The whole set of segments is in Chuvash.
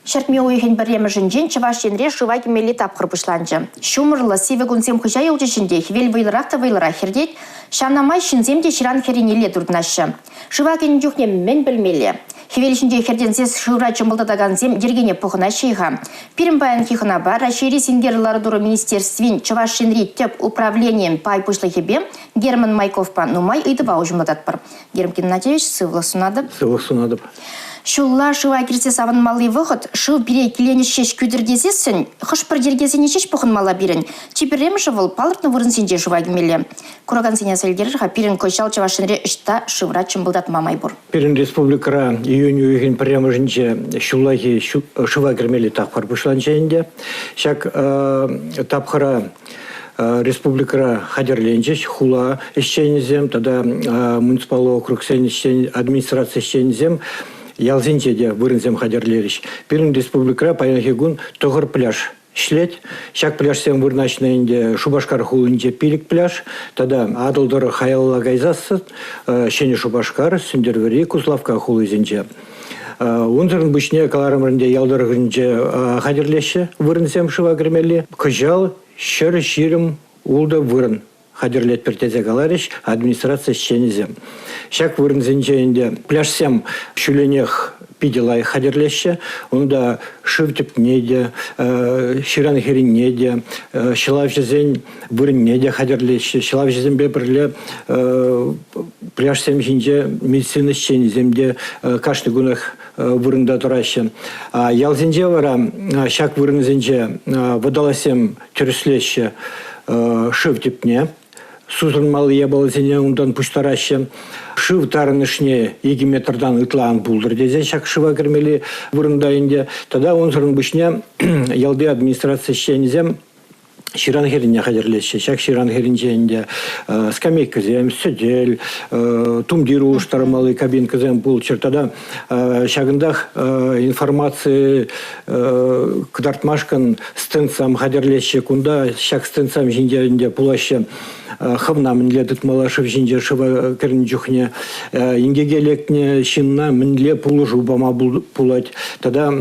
Ҫӗртме уйӑхӗн пӗрремӗшӗнчен Чӑваш Енре шыва кӗмелли тапхӑр пуҫланчӗ. Ҫумӑрлӑ, сивӗ кунсем хыҫа юлчӗҫ ӗнтӗ, хӗвел вӑйлӑрах та вӑйлӑрах хӗртет. Ҫавна май ҫынсем те ҫыран хӗрринелле туртӑнаҫҫӗ. Шыва кӗнӗ чухне мӗн пӗлмелле? Хӗвел ҫинче хӗртенсе шывра чӑмпӑлтатакансем йӗркене пӑхӑнаҫҫӗ-и-ха? Пирӗн паянхи хӑнапа Раҫҫейри синкерлӗ лару-тӑру министерствин Чӑваш Енри тӗп управленийӗн пай пуҫлӑхӗпе Герман Майковпа нумай ыйтӑва уҫӑмлататпӑр. Герман Геннадьевич, сывлӑх сунатӑп. Сывлӑх сунатӑп. Ҫулла шыва кӗрсе савӑнмалли вӑхӑт шыв пире киленӗҫ ҫеҫ кӳтӗр тесессӗн хӑш-пӗр йӗркесене ҫеҫ пӑхӑнмалла пирӗн. Чи пӗрремӗшӗ вӑл палӑртнӑ вырӑнсенче шыва кӗмелле. Куракансене аса илтерер-ха, пирӗн кӑҫал Чӑваш Енре ӑҫта шывра чӑмпӑлтатма май пур? Пирӗн республикӑра июнь уйӑхӗн пӗрремӗшӗнче ҫуллахи шыва кӗрмелли тапхӑр пуҫланчӗ ӗнтӗ. Ҫак тапхӑра республикӑра хатӗрленчӗҫ хула ӗҫченӗсем тата муниципаллӑ округсен администраци ӗҫченӗсем ялсенче те вырӑнсем хатӗрлерӗҫ. Пирӗн республикӑра паянхи кун тӑхӑр пляж ӗҫлет. Ҫак пляжсем вырнаҫнӑ ӗнтӗ Шупашкар хулинче пилӗк пляж тата Атӑл тӑрӑх аялалла кайсассӑн Ҫӗнӗ Шупашкар, Сӗнтӗрвӑрри, Куславкка хулисенче. Унсӑрӑн пуҫне кӑларӑмӑр ӗнтӗ ял тӑрӑхӗнче хатӗрлеҫҫӗ вырӑнсем шыва кӗрмелли. Кӑҫал 126 вырӑн хатӗрлетпӗр тесе каларӗҫ администраци ӗҫченӗсем. Ҫак вырӑнсенче ӗнтӗ пляжсем ҫулленех питӗ лайӑх хатӗрлеҫҫӗ. Унта шыв тӗпне те, ҫыран хӗррине те, ҫӑлавҫӑсен вырӑнне те хатӗрлеҫҫӗ. Ҫӑлавҫӑсемпе пӗрле пляжсем ҫинче медицина ӗҫченӗсем те кашни кунах вырӑнта тӑраҫҫӗ. Ялсенче вара ҫак вырӑнсенче водолазсем тӗрӗслеҫҫӗ шыв тӗпне, сусӑнмалли япаласене унтан пуҫтараҫҫӗ. Шыв тарӑнӑшне 2 метртан ытла ан пултӑр тесе ҫак шыва кӗрмелли вырӑнта ӗнтӗ. Тата унсӑрӑн пуҫне ялти администраци ӗҫченӗсем ҫыран хӗррине хатӗрлеҫҫӗ. Ҫак ҫыран хӗрринче ӗнтӗ скамейкӑсем, сӗтел, тумтир улӑштармалли кабинкӑсем пулччӑр тата ҫакӑнтах информаци кӑтартмашкӑн стендсем хатӗрлеҫҫӗ. Кунта ҫак стендсем ҫинче ӗнтӗ пулаҫҫӗ хӑвна мӗнле тытмалла шыв ҫинче шыва кӗрнӗ чухне, инкеке лекнӗ ҫынна мӗнле пулӑшу пама пулать тата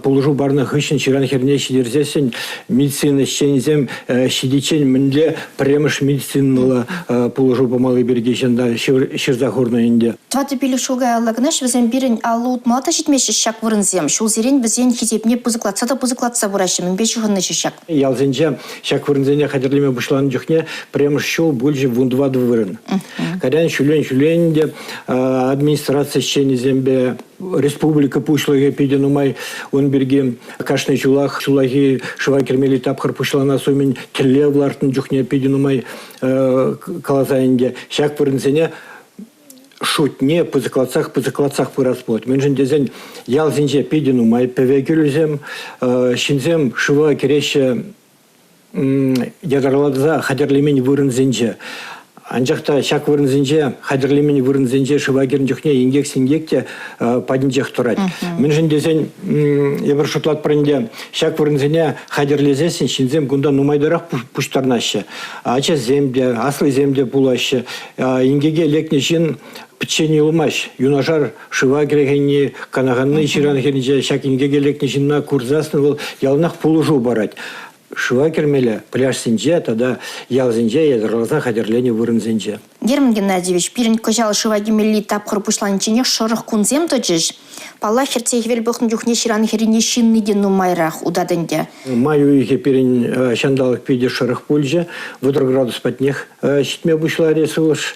пулӑшу парнӑ хыҫҫӑн ҫыран хӗрне ҫитерсессӗн медицина ӗҫченӗсем ҫитиччен мӗнле пӗрремӗш медицинӑллӑ пулӑшу памалли пирки ҫынна ҫырса хурнӑ ӗнтӗ. 4-5 ҫул каялла кӑна вӗсем пирӗн 50-60 та ҫитмеҫҫӗ ҫак вырӑнсем. Ҫулсерен вӗсен хисепне пысӑклатса та пысӑклатса пыраҫҫӗ. Мӗнпе ҫыхӑннӑ-ши ҫак? Ялсенче ҫак вырӑнсене хатӗрлеме пуҫланӑ чухне пӗрремӗш ҫул пулчӗ 14 вырӑн. Кайран ҫуллен-ҫуллен те администраци ӗҫченӗсемпе республика пуҫлӑхӗ питӗ нумай ун пирки кашни ҫулах ҫуллахи шыва кӗрмелли тапхӑр пуҫланас умӗн тӗллев лартнӑ чухне питӗ нумай каласа ӗнтӗ ҫак вырӑнсене шутне пысӑклатсах пысӑклатсах пырас пулать. Мӗншӗн тесен ялсенче питӗ нумай пӗве кӳлӗсем, ҫынсем шыва кӗреҫҫӗ ятарласа хатӗрлемен вырӑнсенче. Анчах та ҫак вырӑнсенче, хатӗрлемен вырӑнсенче шыва кӗрнӗ чухне инкек-синкек те патӗнчех тӑрать. Мӗншӗн тесен эпир шутлатпӑр ӗнтӗ, ҫак вырӑнсене хатӗрлесессӗн ҫынсем кунта нумайтарах пуҫтарӑнаҫҫӗ. Ачасем те, аслисем те пулаҫҫӗ. Инкеке лекнӗ ҫын пӗччен юлмасть. Юнашар шыва кӗрекенни, канаканни ҫыран хӗрринче ҫак инкеке лекнӗ ҫынна курсассӑн вӑл яланах пулӑшу парать. Шыва кӗрмелле пляжсенче тата ялсенче ятарласа хатӗрленӗ вырӑнсенче. Герман Геннадьевич, пирӗн кӑҫал шыва кӗмелли тапхӑр пуҫланичченех шӑрӑх кунсем тӑчӗҫ. Паллах, хӗртсе хӗвел пӑхнӑ чухне ҫыран хӗррине ҫынни те нумайрах утать ӗнтӗ. Май уйӑхӗ пирӗн ҫанталӑк питӗ шӑрӑх пулчӗ. 30 градус патнех ҫитме пуҫларӗ сывлӑш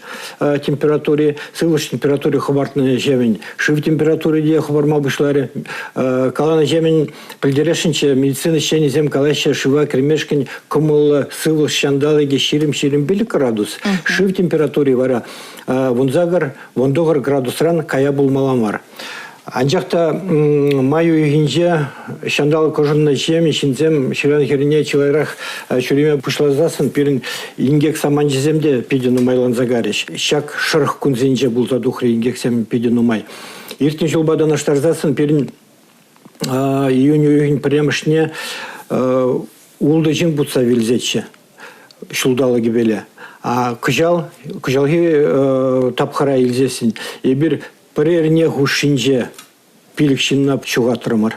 температури. Сывлӑш температури хӑпартнӑ ҫемӗн шыв температури те хӑпарма пуҫларӗ. Каланӑ ҫемӗн пӗлтересшӗнччӗ, медицина ӗҫченӗсем калаҫҫӗ, шыва кӗрмешкӗн кӑмӑллӑ сывлӑш ҫанталӑкӗ 20-25 градус. Шыв температури вара 18-19 градусран кая пулмалла мар. Анчах та май уйӑхӗнче ҫанталӑк ӑшӑннӑ ҫемӗн ҫынсем ҫыран хӗррине чылайрах ҫӳреме пуҫласассӑн пирӗн инкек саманчӗсем те питӗ нумайланса карӗҫ. Ҫак шӑрӑх кунсенче пулса тухрӗ инкексем питӗ нумай. Иртнӗ ҫулпа танлаштарсассӑн пирӗн июнь уйӑхӗн пӗрремӗшне ултӑ ҫын путса вилсеччӗ ҫулталӑкӗпеле. А кӑҫал, кӑҫалхи тапхӑра илсессӗн эпир пӗр эрне хушшинче пилӗк ҫынна ҫухатрӑмӑр.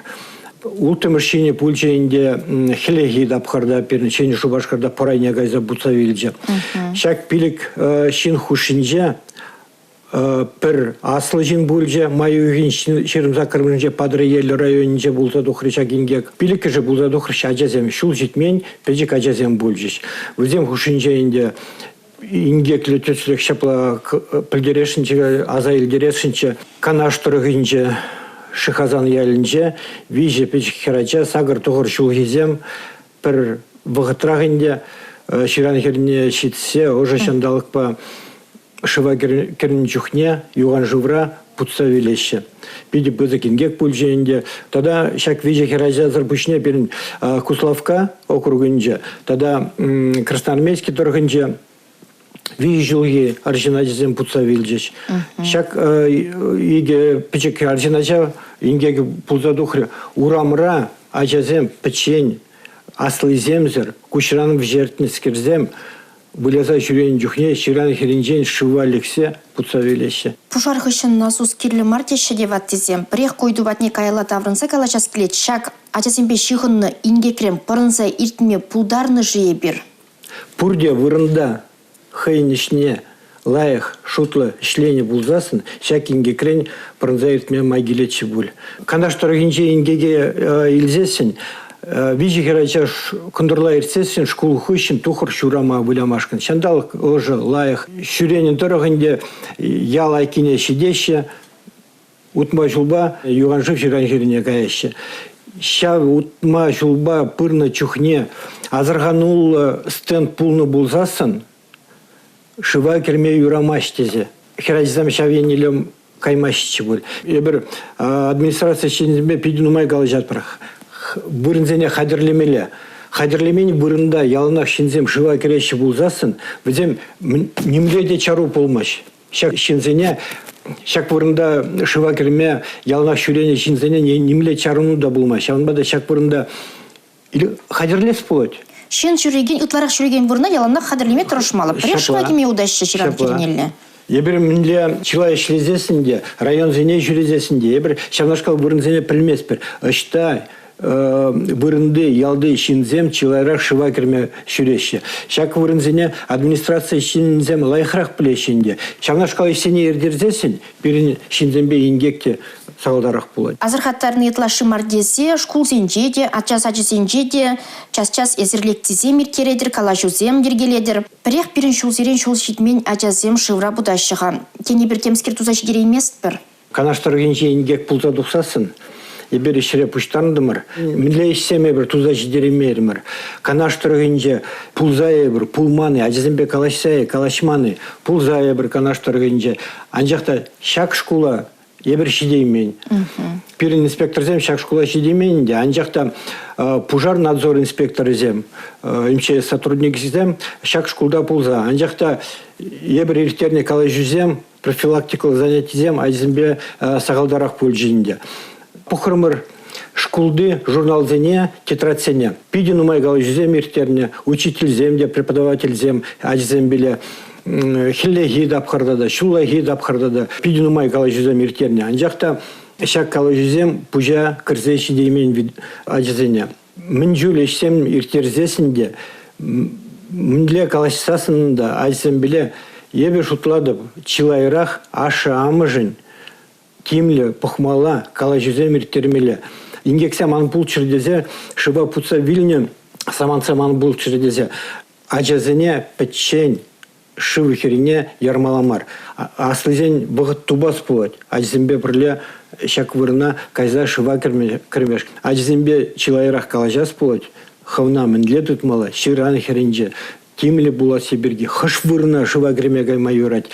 Улттӑмӗш ҫынӗ пулчӗ ӗнтӗ хӗллехи тапхӑрта пирӗн Ҫӗнӗ Шупашкарта пӑр айне кайса путса вилчӗ. Ҫак пилӗк ҫын хушшинче пӗр аслӑ ҫын пулчӗ. Май уйӑхӗн 28-мӗшӗнче Патӑрьел районӗнче пулса тухрӗ ҫак инкек. Пилӗккӗшӗ пулса тухрӗҫ ачасем. Ҫул ҫитмен пӗчӗк ачасем пулчӗҫ. Вӗсем хушшинче ӗнтӗ инкеклӗ тӗслӗх ҫапла пӗлтересшӗнччӗ, аса илтересшӗнччӗ. Канаш тӑрӑхӗнче Шихасан ялӗнче виҫӗ пӗчӗк хӗрача сакӑр-тӑхӑр ҫулхисем пӗр вӑхӑтрах ӗнтӗ ҫыран хӗрне ҫитсе ӑшӑ ҫанталӑкпа шыва кӗрнӗ чухне юхан шывра путса вилеҫҫӗ. Питӗ пысӑк инкек пулчӗ ӗнтӗ. Тата ҫак виҫӗ хӗрачасӑр пуҫне пирӗн Куславкка округӗнче тата Красноармейски тӑрӑхӗнче виҫӗ ҫулхи арҫын ачасем путса вилчӗҫ. Ҫак икӗ пӗчӗк арҫын ача инкекӗ пулса тухрӗ. Урамра ачасем пӗччен, аслисемсӗр, куҫран вӗҫертнӗскерсем выляса ҫӳренӗ чухне ҫыран хӗрринчен шыва лексе путса вилеҫҫӗ. Пушар хыҫҫӑн насус кирлӗ мар теҫҫӗ те ваттисем. Пӗрех ку ыйту патне каялла таврӑнса калаҫас килет. Ҫак ачасемпе ҫыхӑннӑ инкекрен пӑрӑнса иртме пултарнӑ-ши эпир? Пурте вырӑнта хӑйӗн ӗҫне лайӑх, шутлӑ ӗҫленӗ пулсассӑн ҫак инкекрен пӑрӑнса иртме май килетчӗ пуль. Канаш тӑрӑхӗнчи инкеке илсессӗн виҫӗ хӗрача кӑнтӑрла иртсессӗн шкул хыҫҫӑн тухӑр ҫурама вылямашкӑн. Ҫанталӑк ӑшӑ, лайӑх. Ҫӳренӗ тӑрӑх ӗнтӗ ял айккине ҫитеҫҫӗ. Утма ҫулпа юханшыв ҫыран хӗррине каяҫҫӗ. Ҫав утма ҫулпа пырнӑ чухне асӑрхануллӑ стенд пулнӑ пулсассӑн шыва кӗрме юрамасть тесе. Хӗрачасем ҫав еннелле каймаҫҫӗ пуль. Эпир администраци ӗҫченӗсемпе питӗ нумай калаҫатпӑр. Вырӑнсене хатӗрлемелле. Хатӗрлемен вырӑнта яланах ҫынсем шыва кӗреҫҫӗ пулсассӑн вӗсем нимле те чару пулмасть. Ҫак ҫынсене ҫак вырӑнта шыва кӗрме яланах ҫӳренӗ ҫынсене нимле чарӑну та пулмасть. Ҫавӑнпа та ҫак вырӑнта хатӗрлес пулать. Ҫын ҫӳрекен, ытларах ҫӳрекен вырӑна яланах хатӗрлеме тӑрӑшмалла. Пӗрех шыва кӗме утаҫҫӗ ҫыран хӗрринелле. Эпир мӗнле чылай ӗҫлесессӗн те, районсене ҫӳресессӗн те, эпир ҫавнашкал вырӑнсене пӗлместпӗр. Ӑҫта вырӑнти, ялти ҫынсем чылайрах шыва кӗрме ҫӳреҫҫӗ. Ҫак вырӑнсене администраци ҫынсем лайӑхрах пӗлеҫҫӗ ӗнтӗ. Ҫавнашкал ӗҫсене ирттерсессӗн пирӗн ҫынсемпе инкек те сахалтарах пулать. Асӑрхаттарни ытлашши мар тесе шкулсенче те, ача сачӗсенче те час-час эсир лекцисем ирттеретӗр, калаҫусем йӗркелетӗр. Пӗрех пирӗн ҫулсерен ҫул ҫитмен ачасем шывра путаҫҫӗ-ха. Тен, эпир темскер туса ҫитерейместпӗр? Канаш тӑрӑхӗнче инкек пулса тухсассӑн эпир ӗҫре пуҫтарӑнтӑмӑр. Мӗнле ӗҫсем эпир туса ҫитереймерӗмӗр. Канаш тӑрӑхӗнче пулса эпир, пулман-и, ачасемпе калаҫса-и, калаҫман-и, пулса эпир Канаш тӑрӑхӗнче. Анчах та ҫак шкула эпир ҫитеймен. Пирӗн инспекторсем ҫак шкула ҫитеймен ӗнтӗ, анчах та пушар надзор инспекторӗсем, МЧС сотрудникӗсем ҫак шкулта пулса, анчах та эпир ирттернӗ калаҫусем, профилактикӑллӑ занятисем ачасемпе сахалтарах пулчӗ ӗнтӗ. Пӑхрӑмӑр шкулти журналсене, тетрадьсене. Питӗ нумай калаҫусем ирттернӗ, учительсем те, преподавательсем ачасемпеле хӗллехи тапхӑрта та, ҫуллахи тапхӑрта та питӗ нумай калаҫусем ирттернӗ. Анчах та ҫак калаҫусем пуҫа кӗрсе ҫитеймен ачасене. Мӗн чуль ӗҫсем ирттерсессӗн те, мӗнле калаҫсассӑн та ачасемпеле эпӗ шутлатӑп, чылайрах ашшӗ-амӑшӗн тимлӗ пӑхмалла, калаҫусем ирттермелле. Инкексем ан пулччӑр тесе, шыва путса вилнӗ самантсем ан пулччӑр тесе ачасене пӗччен шыв хӗррине ярмалла мар. Аслисен вӑхӑт тупас пулать. Ачасемпе пӗрле ҫак вырӑна кайса шыва кӗрмешкӗн. Ачасемпе чылайрах калаҫас пулать. Хӑвна мӗнле тытмалла ҫыран хӗрринче, тимлӗ пуласси пирки, хӑш вырӑна шыва кӗрме кайма юрать,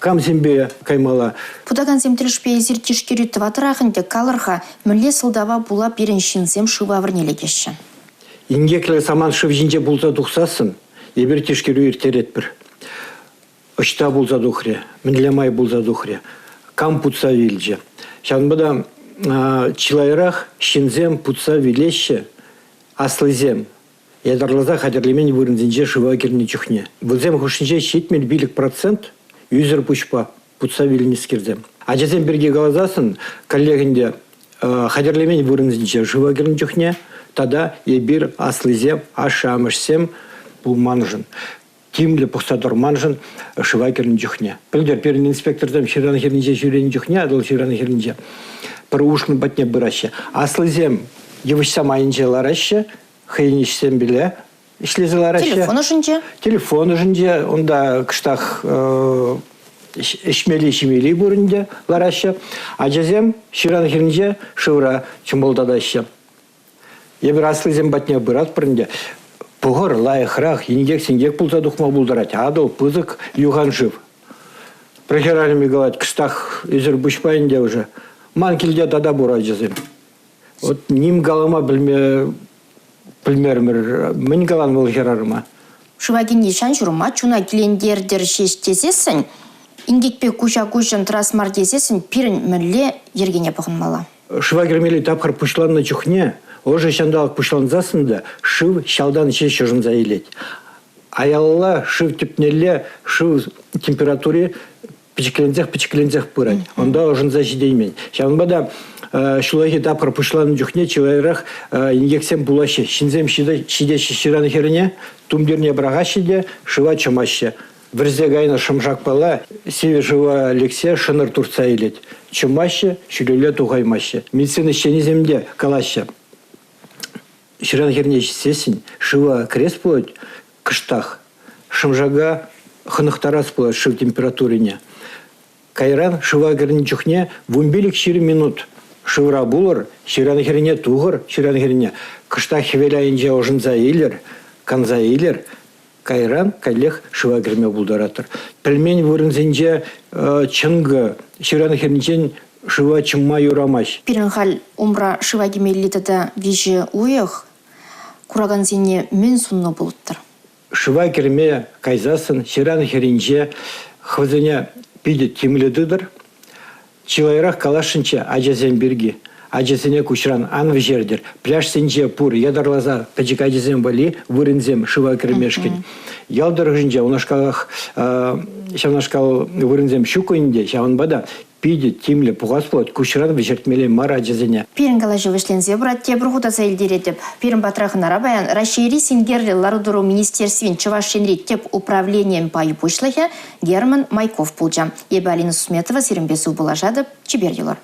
камсемпе каймалла. Путакансем тӗлӗшпе эсир тишкерӳ тӑватӑрах ӗнтӗ. Калӑр-ха, мӗнле сӑлтава пула пирӗн ҫынсем шыв авӑрне лекеҫҫӗ? Инкеклӗ самант шыв ҫинче пулса тухсассӑн эпир тишкерӳ ирттеретпӗр. Ӑҫта пулса тухрӗ, мӗнле май пулса тухрӗ, кам путса вилчӗ. Ҫавӑнпа та чылайрах ҫынсем путса вилеҫҫӗ, аслисем ятарласа хатӗрлемен вырӑнсенче шыва кӗрнӗ чухне. Вӗсем хушшинче 75% ӳсӗр пуҫпа путса вилнӗскерсем. Ачасем пирки каласассӑн, коллег ӗнтӗ. хатӗрлемен вырӑнсенче шыва кӗрнӗ чухне тата эпир аслисем, ашшӗ-амӑшсем пулманшӑн, тимлӗ пӑхса тӑрманшӑн шыва кӗрнӗ чухне. Пӗлтӗр пирӗн инспекторсем ҫыран хӗрринче ҫӳренӗ чухне, Атӑл ҫыран хӗрринче, пӗр ушкӑн патне пыраҫҫӗ. Аслисем йывӑҫсем айӗнче лараҫҫӗ, хӑйӗн ӗҫсемпеле ӗҫлесе лараҫҫӗ. Телефон ӑшӗнче? Телефон ӑшӗнче. Унта кӑштах ӗҫмелли-ҫимелли пур ӗнтӗ лараҫҫӗ. Ачасем ҫыран хӗрринче шывра чӑмпӑлтатаҫҫӗ. Эпир аслисем патне пыратпӑр ӗнтӗ. Пӑхӑр, лайӑхрах, инкек-синкек пулса тухма пултарать. Атӑл пысӑк юхан шыв. Пӗр хӗрарӑмӗ калать, кӑштах ӳсӗр пуҫпа ӗнтӗ уже. Ман килте тата пур ачасем. Вот ним калама пӗлме пӗлмерӗмӗр. Мӗн калан вӑл хӗрарӑма? Шыва кӗни ҫан-ҫурӑма чуна килентертӗр ҫеҫ тесессӗн, инкекпе куҫа-куҫӑн тӑрас мар тесессӗн пирӗн мӗнле йӗркене пӑхӑнмалла? Шыва кӗрмелли тапхӑр пуҫланнӑ чухне ӑшӑ ҫанталӑк пуҫлансассӑн та шыв ҫалтан ҫеҫ ӑшӑнса илет. Аялалла шыв тӗпнелле шыв температури пӗчӗкленсех-пӗчӗкленсех пырать. Унта ӑшӑнса ҫитеймен. Ҫавӑнпа та ҫуллахи тапхӑр пуҫланнӑ чухне чылайрах инкексем пулаҫҫӗ. Ҫынсем ҫитеҫҫӗ ҫыран хӗрне, тумтирне пӑрахаҫҫӗ те шыва чӑмаҫҫӗ. Вӗрсе кайнӑ шӑмшакпала сивӗ шыва лексе шӑнӑр туртса илет. Чӑмаҫҫӗ, ҫӳлелле тухаймаҫҫӗ. Медицина ӗҫченӗсем те калаҫҫӗ. Ҫыран хӗрне ҫитсессӗн шыва кӗрес пулать кӑштах. Шӑмшака хӑнӑхтарас пулать шыв температурине. Кайран шыва кӗрнӗ чухне 15-20 минут шывра пулӑр, ҫыран хӗрне тухӑр, ҫыран хӗрне кӑштах хӗвел айӗнче ӑшӑнса илӗр, канса илӗр, кайран каллех шыва кӗрме пултаратӑр. Пӗлмен вырӑнсенче чӑнкӑ ҫыран хӗрринчен шыва чӑмма юрамасть. Пирӗн халь умра шыва кӗмелли тата виҫӗ уйӑх. Куракансене мӗн суннӑ пулӑттӑр? Шыва кӗрме кайсассӑн ҫыран хӗрринче хӑвсене питӗ тимлӗ тытӑр. Чылайрах каласшӑнччӗ ачасем пирки. Ачасене куҫран ан вӗҫертӗр. Пляжсенче пур ятарласа пӗчӗк ачасем валли вырӑнсем шыва кӗрмешкӗн. Ял тӑрӑхӗнче унашкалах ҫавнашкал вырӑнсем ҫук ӗнтӗ. Ҫавӑнпа та питӗ тимлӗ пухас пулать, куҫран вӗҫертмелле мар ачасене. Пирӗн калаҫу вӗҫленсе пырать, тепӗр хут аса илтеретӗп. Пирӗн патра хӑнара паян Раҫҫейри синкерлӗ лару-тӑру министерствин Чӑваш Енри тӗп управленийӗн пай пуҫлӑхӗ Герман Майков пулчӗ. Эпӗ Алина Сусметова сирӗнпе сывпуллашатӑп. Чипер юлӑр.